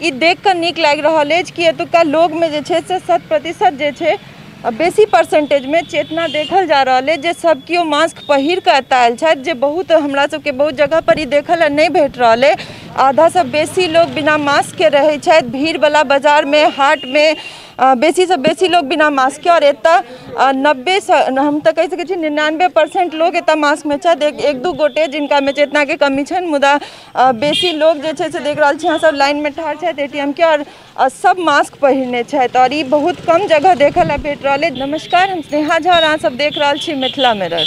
ई देख कऽ नीक लागि रहल अछि कि एतुका लोकमे जे छै से 100% जे छै बेसी परसेंटेजमे चेतना देखल जा रहल अछि जे सब केओ मास्क पहिर कऽ एतऽ आयल छथि, जे बहुत हमरा सबके बहुत जगह पर ई देखऽ लए नहि भेट रहल अछि। आधासँ बेसी लोग बिना मास्कके रहै छथि, भीड़वला बाजारमे, हाटमे बेसीसँ बेसी लोग बिना मास्कके। आओर एतऽ 90सँ हम तऽ कहि सकै छी 99% लोग एतऽ मास्कमे छथि। एक दू गोटे जिनकामे चेतनाके कमी छनि, मुदा बेसी लोग जे छै से देख रहल छी अहाँ सब लाइनमे ठाढ़ छथि ATM के आओर सब मास्क पहिरने छथि और ई बहुत कम जगह देखऽ लए भेट रहल अछि। नमस्कार, हम स्नेहा झा और अहाँ सब देख रहल छी मिथिला मिरर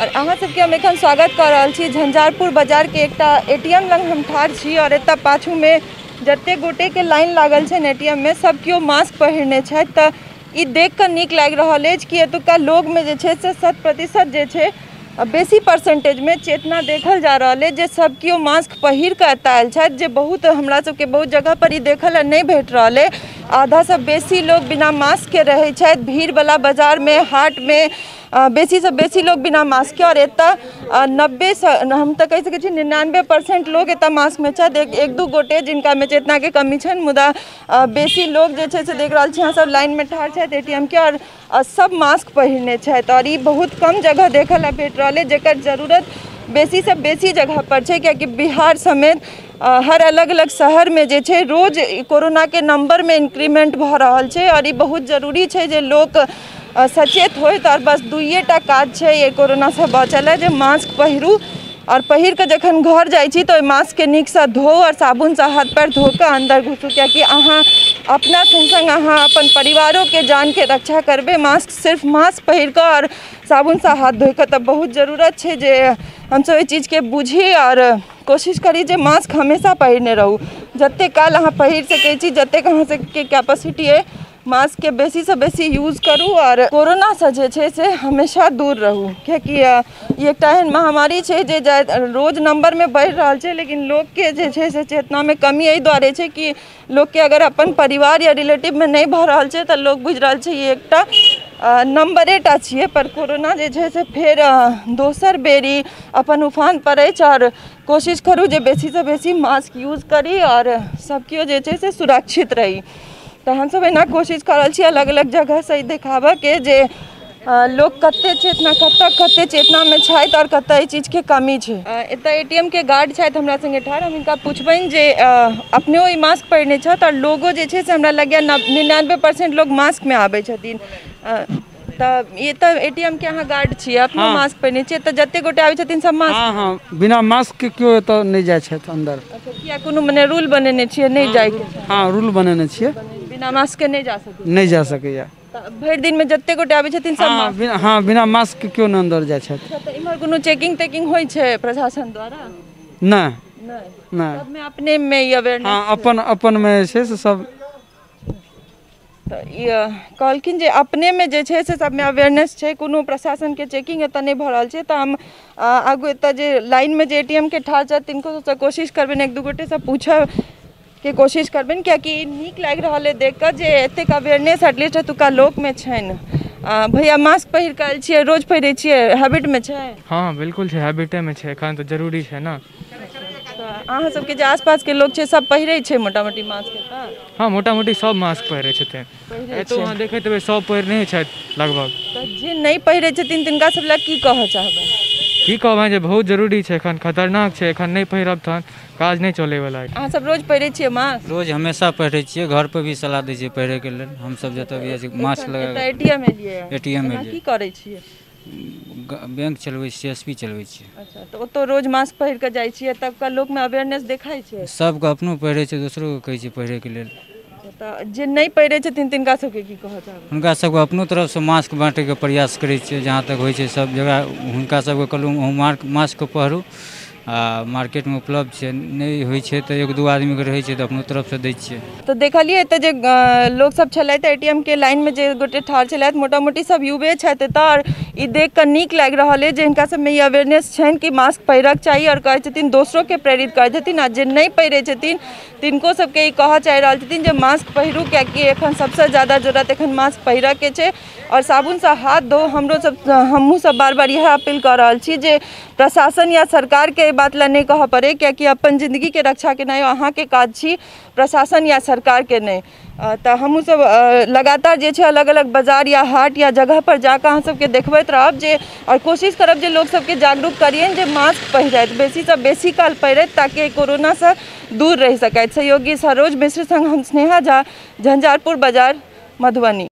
और अहाँ सबके हम एखन स्वागत कऽ रहल छी झंझारपुर बाजारके एकटा ATM लग हम ठाढ़ छी और एतऽ पाछूमे जतेक गोटेके लाइन लागल छनि ATM मे सब केओ मास्क पहिरने छथि। तऽ ई देख कऽ नीक लागि रहल अछि कि एतुका लोकमे जे छै से 100% जे छै बेसी परसेंटेजमे चेतना देखल जा रहल अछि जे सब केओ मास्क पहिर कऽ एतऽ आयल छथि, जे बहुत हमरा सबके बहुत जगह पर ई देखऽ लए नहि भेट रहल अछि। आधासँ बेसी लोग बिना मास्कके रहै छथि, भीड़वला बाजारमे, हाटमे बेसीसँ बेसी लोग बिना मास्कके। आओर एतऽ 90सँ हम तऽ कहि सकै छी 99% लोग एतऽ मास्कमे छथि। एक दू गोटे जिनकामे चेतनाके कमी छनि, मुदा बेसी लोग जे छै से देख रहल छी अहाँ सब लाइनमे ठाढ़ छथि ATM के आओर सब मास्क पहिरने छथि और ई बहुत कम जगह देखऽ लए भेट रहल अछि, जेकर जरूरत बेसीसँ बेसी जगह पर छै, कियाकि बिहार समेत हर अलग अलग शहरमे जे छै रोज कोरोनाके नंबरमे इंक्रीमेंट भऽ रहल छै और ई बहुत जरूरी छै जे लोक सचेत होइत। और बस दुइएटा काज छै ये कोरोनासँ बचऽ लए, जे मास्क पहिरू और पहिर कऽ जखन घर जाइ छी तऽ ओहि मास्कके नीकसँ धो और साबुनसँ हाथ पैर धो कऽ अन्दर घुसू, कियाकि अहाँ अपना सङ्ग सङ्ग अहाँ अपन परिवारोके जानके रक्षा करबै मास्क, सिर्फ मास्क पहिर कऽ और साबुनसँ हाथ धोइ कऽ। तऽ बहुत जरूरत छै जे हमसब एहि चीजके बुझी और कोशिश करी जे मास्क हमेशा पहिरने रहू, जतेक काल अहाँ पहिर सकै छी, जतेक अहाँ सबके कैपेसिटी अइ मास्कके बेसीसँ बेसी यूज करू और कोरोनासँ जे छै से हमेशा दूर रहू, कियाकि ई एकटा एहन महामारी छै जे रोज नंबरमे बढ़ि रहल छै, लेकिन लोकके जे छै से चेतनामे कमी एहि दुआरे छै कि लोकके अगर अपन परिवार या रिलेटिवमे नहि भऽ रहल छै तऽ लोक बुझि रहल छै ई एकटा नम्बरेटा छियै, पर कोरोना जे छै से फेर दोसर बेरी अपन उफान पर अछि। और कोशिश करू जे बेसीसँ बेसी मास्क यूज करी और सब केओ जे छै से सुरक्षित रही। तऽ हमसब एना कोशिश कऽ रहल छी अलग अलग जगहसँ ई देखाबऽके जे लोक कते चेतना, कतऽ कते चेतनामे छथि और कतऽ एहि चीजके कमी छै। एतऽ ATM के गार्ड छथि हमरा सङ्गे ठाढ़, हम हिनका पुछबनि जे अपनेओ ई मास्क पहिरने छथि और लोगो जे छै से हमरा लगैए 99% लोग मास्कमे आबै छथिन। तऽ ई तऽ ATM के अहाँ गार्ड छियै, अपनो मास्क पहिरने छियै, तऽ जते गोटे आबै छथिन सब मास्क? हाँ हाँ, बिना मास्क के केओ एतऽ नहि जाइ छथि अन्दर। अच्छा, किया कोनो मने रूल बनेने छियै नहि जाइके? हाँ, रूल बनेने छियै, बिना मास्क के नहि जा सकैए। नहि जा सकैए। भरि दिनमे जते गोटे आबै छथिन सब मास्क? हाँ, बिना मास्क के केओ नहि अन्दर जाइ छथि। तऽ इम्हर कोनो चेकिंग तेकिंग होइ छै प्रशासन द्वारा? नहि नहि, सबमे अपने मे ई अवेयरनेस। हाँ, अपन अपन मे जे छै से सब। तऽ ई कहलखिन जे अपनेमे जे छै से सबमे अवेयरनेस छै, कोनो प्रशासनके चेकिंग एतऽ नहि भऽ रहल छै। तऽ हम आगू एतऽ जे लाइनमे जे ATM के ठाढ़ छथि तिनको सबसँ कोशिश करबनि, एक दू गोटेसँ पूछऽ के कोशिश करबनि, कियाकि नीक लागि रहल अइ देख कऽ जे एतेक अवेयरनेस एटलीस्ट एतुका लोकमे छनि। भैया मास्क पहिर कऽ आयल छियै, रोज पहिरै छियै, हैबिटमे छै? हाँ बिल्कुल छै, हैबिटेमे छै, एखन तऽ जरूरी छै ने। अहाँ सबके जे आसपासके लोक छै सब पहिरै छै मोटा मोटी मास्क एतऽ? हाँ, मोटा मोटी सब मास्क पहिरै छथिन। एतौ अहाँ देखैत हेबै सब पहिरने छथि लगभग। तऽ जे नहि पहिरै छथिन तिनका सब लए की कहऽ चाहबै? की कहबै जे बहुत जरूरी छै, एखन खतरनाक छै, एखन नहि पहिरब तहन काज नहि चलैवला। अहाँ सब रोज पहिरै छियै मास्क? रोज हमेशा पहिरै छियै, घर पर भी सलाह दै छियै पहिरैके लेल। हमसब जतऽ भी जाइ छियै मास्क लगा। ATM एलियै? ATM एलियै। की करै छियै? बैंक चलबै छियै, CSP चलबै छियै। अच्छा, तऽ ओतऽ रोज मास्क पहिर कऽ जाइ छियै, तबका लोकमे अवेयरनेस देखाइ छै? सबके, अपनो पहिरै छै, दोसरोके कहै छियै पहिरैके लेल। तऽ जे नहि पहिरै छथिन तिनका सबके की कहऽ चाहबै? हुनका सबके अपनो तरफसँ मास्क बाँटैके प्रयास करै छियै जहाँ तक होइ छै सब जगह। हुनका सबके कहलहुँ अहूँ मास्क पहिरू, आ मार्केटमे उपलब्ध छै, नहि होइ छै तऽ एक दू आदमीके रहै छै तऽ अपनो तरफसँ दै छियै। तऽ देखलियै एतऽ जे लोक सब छलथि ATM के लाइनमे जे गोटे ठाढ़ छलथि, मोटा मोटी सब युवे छथि एतऽ। आओर ई देख कऽ नीक लागि रहल अछि जे हिनका सबमे ई अवेयरनेस छनि कि मास्क पहिरक चाही आओर कहै छथिन दोसरोके प्रेरित करै छथिन आ जे नहि पहिरै छथिन तिनको सबके ई कहऽ चाहि रहल छथिन जे मास्क पहिरू, कियाकि एखन सबसँ ज्यादा जरूरत एखन मास्क पहिरऽके छै आओर साबुनसँ हाथ धो। हमहूँ सब बार बार इएह अपील कऽ रहल छी जे प्रशासन या सरकारके एहि बात लए नहि कहऽ पड़ै, कियाकि अपन जिन्दगीके रक्षा केनाइ अहाँके काज छी, प्रशासन या सरकारके नहि। तऽ हमहूँ सब लगातार जे छै अलग अलग बाजार या हाट या जगह पर जाकऽ अहाँ सबके देखबैत रहब जे आओर कोशिश करब जे लोक सबके जागरूक करियनि जे मास्क पहिरथि, बेसीसँ बेसी काल पहिरथि ताकि कोरोनासँ दूर रहि सकथि। सहयोगी सरोज मिश्र संग हम स्नेहा झा, झंझारपुर बाजार, मधुबनी।